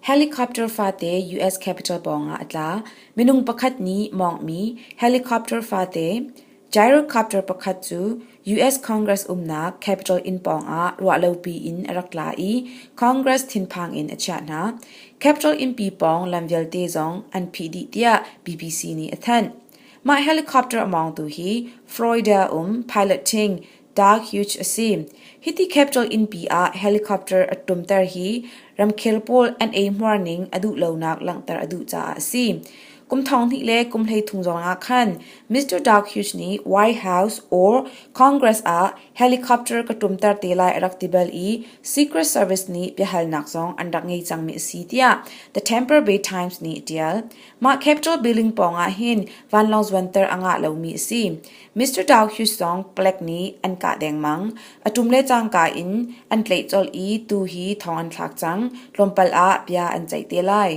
Helicopter fate US Capitol pawngah a tla. Minung pakhat nih mawnghmi helicopter fate gyrocopter pakhat cu US Congress umnak Capitol inn pawngah ruahlopi in a rak tla i Congress thinphang in a chiah hna. Capitol innpi pawng lam vialte zong an phih dih tiah BBC nih a thanh. Mah helicopter a mawngtu hi Florida um pilot ṭhing Doug Hughes a si. Hiti Capitol innpi ah helicopter a ṭumter hi ramkhel pawl an eihmuar ning a duh lonak langhter a duh caah a si. Kum 2000 le kum 13 zong ah khan Mr. Doug Hughes nih White House or Congress ah helicopter ka ṭumter te lai a rak ti bal i Secret Service nih biahalnak zong an rak ngei cangmi a si tiah The Tampa Bay Times nih a ṭial. Mah Capitol building pawng ah hin vanlawng zuanter a ngah lomi a si. Mr. Dow Hughes zong palek nih an kah dengmang. A ṭum le cangka in an tlaih colh i tu hi thong an thlak cang. Tlawmpal ah bia an ceih te lai.